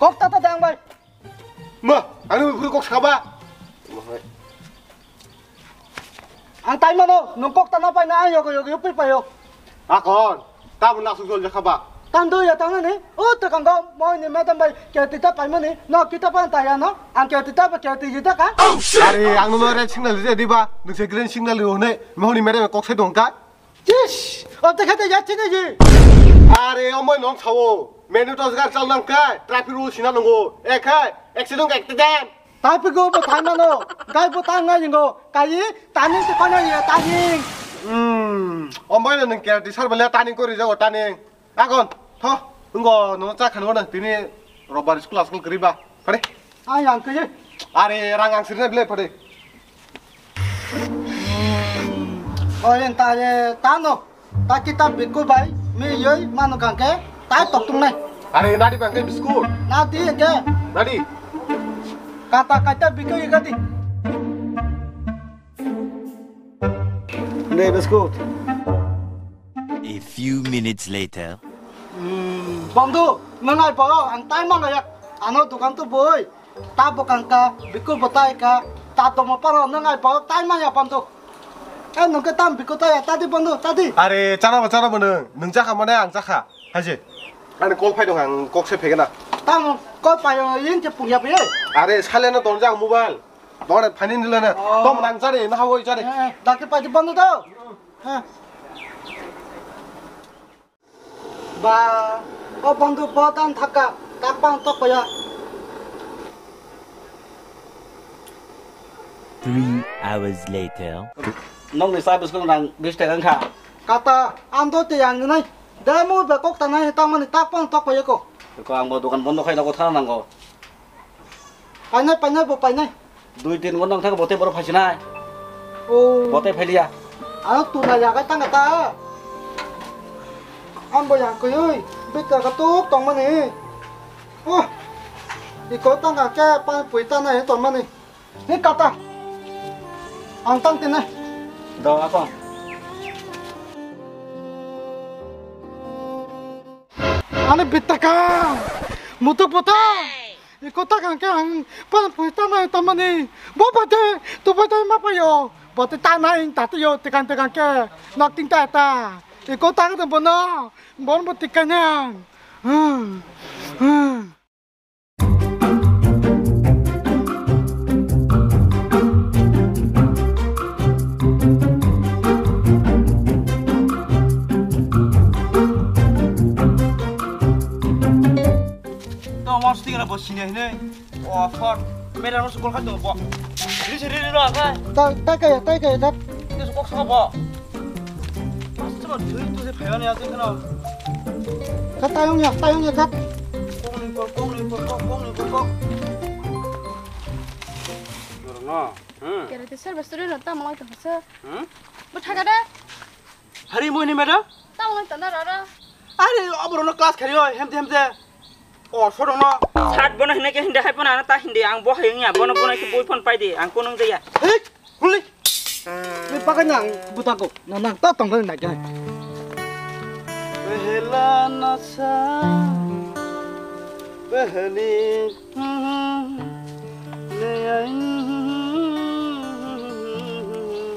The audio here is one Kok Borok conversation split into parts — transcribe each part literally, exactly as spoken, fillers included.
Kok ta ta dang bai. Ma, ani bui phuru kok saba. Ang tai mano, nung kok ta na pai na, ang yogo yogo yopui payo. Akon, tabun nasuk jol jakha ba. Tang do ya tang ni, o ta kang go, moi ni madam bai, ke ti ta pai mani, no kita pan ta ya no, ang ke ti ta ba ke ti ji ta ka. Are, ang no red signal je di ba, nung se green signal ri hone, mo ni madam kok sai dong ka. Tis, o te khate ya tine ji. Are, o moi nong sao, menu tos gar chal nang ka, traffic rule sina nongo, e khai, accident accident. Tapi go bo thang mano, gai bo tang ngai jingo, kai tani te kono ye tani. Hmm, o moi nung ke ti sar bele tani kori jago tani. Agon, tho, ngo no cha khan wona tini robar school askul kri ba. Pare. Ai ang ke. Are, rang ang sirna bele pare. Oyen ta ye tano. Ta kita biku bai mi yoi manu kangke ta tok tung nai. Are nadi bangke biskut. Nadi ke. Nadi. Kata kata biku ye kati. Ne biskut. A few minutes later. Hmm, bondhu, nang ai bao ang tai mang ya. Ano dukan tu boy. Ta bokang ka, biku botai ka, ta tomo paro nang ai bao tai maya bondhu. Eh, nung ke tam biku ta ya, ta di bondhu, ta di. Are, chana ba, chana ba nung, nung chakha mane ang chakha, haje. Ani call phai dong ang kok se phegena. Tam call phai yo, yin che pung ya pe. Are, sale na don jang mobile. Dore phani nila na. Oh. Tom nang chare, na hawai chare. Eh, eh, dakti pai di bondhu to. Eh. Ba, o bondhu bo tan thaka, tak bang tok ya. Three hours later. Nokni sa biskung rang bis taka wngkha. Kata, ang do te yang nai. Demo be kok tanai tangmani tak bang tok ya ko. Ko ang bo dukan bondo khai na ko thana nango. Painai, painai, bo painai. Dui tin gon nang thang bote boro phaisinai. Oh. Bote phailiya. Ano tuna ya kai tang ta. Ang bo yang kuyui, bit ka tuk tong mani. Oh. Iko tang ka ke pa pui ta nai tong mani. Ni kata. Ang tang tinai. Do apa? Ani bitaka. Mutuk bota. Iko ta kang ke ang pan pui ta nai ta mani. Bo bate tu bate ma payo. Bate ta nai ta tiyo tekan tekan ke. Nok ting ta ta. Iko ta ka bono. Bon bo tikanya. Hmm. Hmm. To mo sting ra bo sini hine. O phot. Mera no sukol kha to bo. Ri se ri ri ro kha. Ta ta kaya ta kaya ta. Ni sukok sukok bo. Mas to thwi tu se phayo ni ate khano. Ka tayong ya tayong ya ka. Kong ni kok kong ni kok kong ni kok. Jorno. Hmm. Kere te ser bestori ro ta mo to se. Hmm? Bo thaga de. Hari moi ni madam? Tamo nang tanda rara. Are, oborokno class khario, hemte hemte. O, sorongno. Sat bono hinai khe hindi hai phone ano ta hindi, ang bo hai wngya, bono bono khe boi phone pai di, ang kunung jaya. Hei, huli. Ni pakai nang butako, na nang ta tong nai khe. Pehla nasha, pehli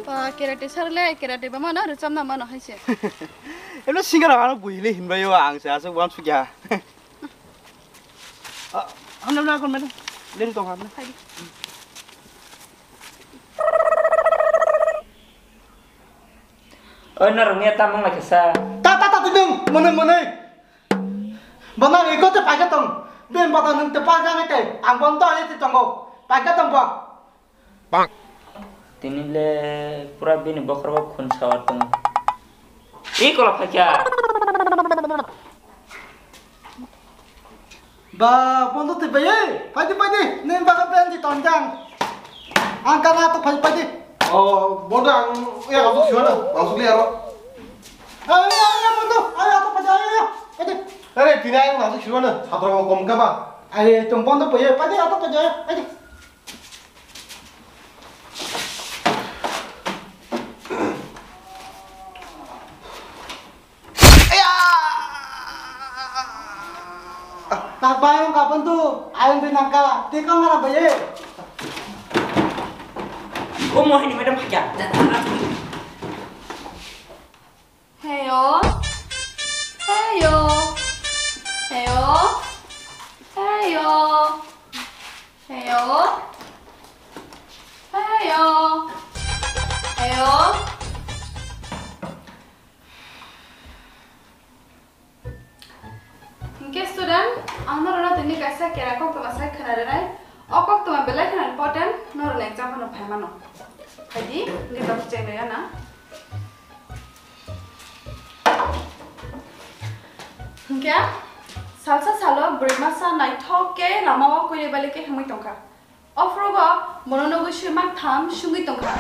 Pa, karate sir le, karate ba mano, rwchapna mano hai se. Emno singer ang ano buhile hinbai o, ang se aswk uansukya. Ah, ano na kon mena. Leni tong hamna. Hai. Oi, norok miya tam wng lai khe sa. Ta, ta, ta, ta, nwng, mwnwi, mwnwi. Bono iko te paikha tong. Bini bata nwng te paikha nai te. Ang bono to ani te tongo. Paikha tong bo. Tini le pura bini bokhorogo khun sawa tongo. Iko la phaikha. Ba, bondo twi bai, eh, phaidi, phaidi, nini bagwi band di tonjang. Ang kana to phai, phaidi. Oh, bondo ang ya kasuk siwana, masuk liya ro. Ayo, ayo, ayo, bondo, ayo, ato phaidi, ayo, ayo, phaidi. Are, tini ang masuk siwana, satra ko kom ka ba? Ayo, tum bondo bai, eh, phaidi, ato phaidi, ayo, phaidi. Tak bayang ka bantu, ayang di nangka, tikang ngara baye. O mohini madam hakya. Heyo. Heyo. Heyo. Heyo. Heyo. Heyo. Heyo. Hingke student, ang norokno tini kaisa kera koktwma sai khna rwnai. O koktwma belai kheno important, norokni exam phano phaimano. Phaidi, hingke tabuk cheng rwya na. Hingke, salsa salo bwrwi masa naithok khe lama o kwrwi bali khe himwi tongkha. O phrugo bono nugwi swi mak tham sungwi tongkha.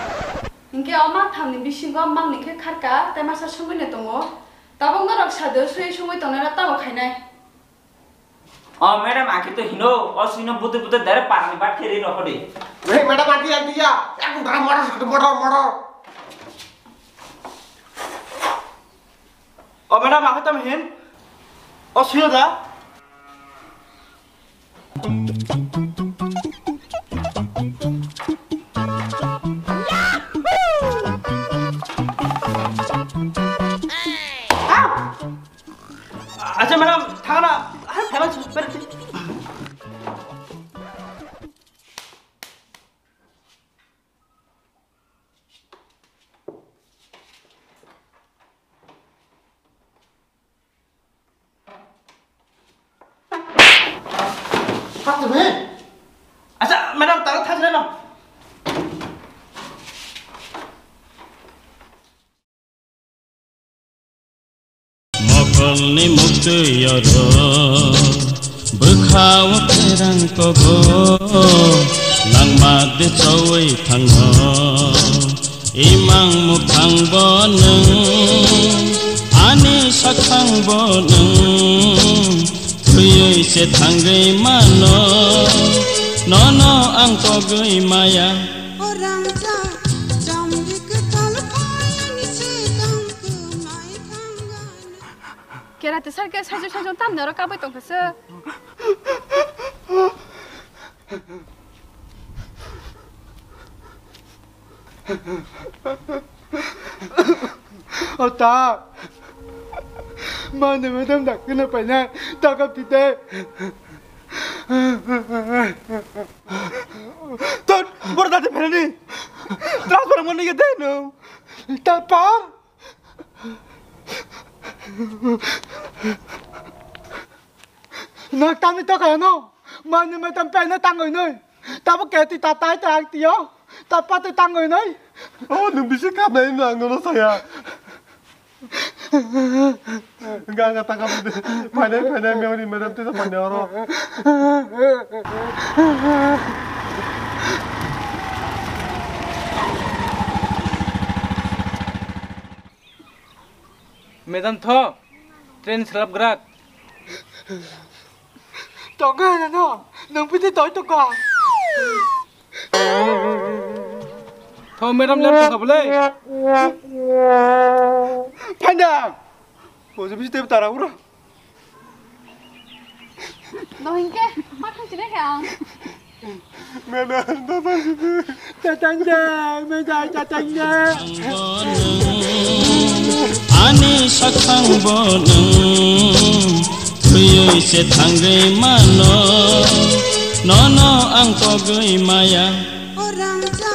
Hinkhe o mak thamni bisingo mangni khe kharka tei masa sungwino tongo. Tabuk norok sado swi sungwi tongnai rok tamo khainai? O madam, ang khe to hino, o swino butui butui dare parani bat khe ri rokho de. Hey madam, anti anti ya, ekdom dara motor sakhe motor motor. O madam, ang khe tamo hin, o swino da. Acha madam, thangna, hai phaiban su, berti. Acha, madam, tara thajna no. Mokolni muktwi oro bwkhao pherang kogo langma de chowi thangno. Imang mukhang bo nwng, ani sakhang bo nwng, thwiwi se thangwi mano, nono ang kogwi maya. Orang sa, chamri kwtal phaini se tang kwmai thangano. Kerate sarke sajung sajung tamni oro kabui tongkha se. O ta. Mane madam dak kena paina takap tite. Tot, bor dati phelani. Transfer mani ke deno. Tapar. Nwng tamni tokha no? Mani mai tam pena tangoi noi. Tabo keti ta tai ta ang tio. Ta pate tangoi noi. Oh, nwng bisi kapnai no ang nono saya. Ganga taka pade. Phainai, phainai, memory madam tisa phainai oro. Madam tho, train selap grak. Tongka na no, nang piti toi tongka. Tho, madam ler tongka bolai. Panda. Ojo bisi tep tara ura. No hinkhe, ma thang sini khe ang. Madam, tata sini. Tatang de, madam, tatang de. Ani sakhang bo nwng, thwiwi se thangwi mano, nono ang kogwi maya. Orang sa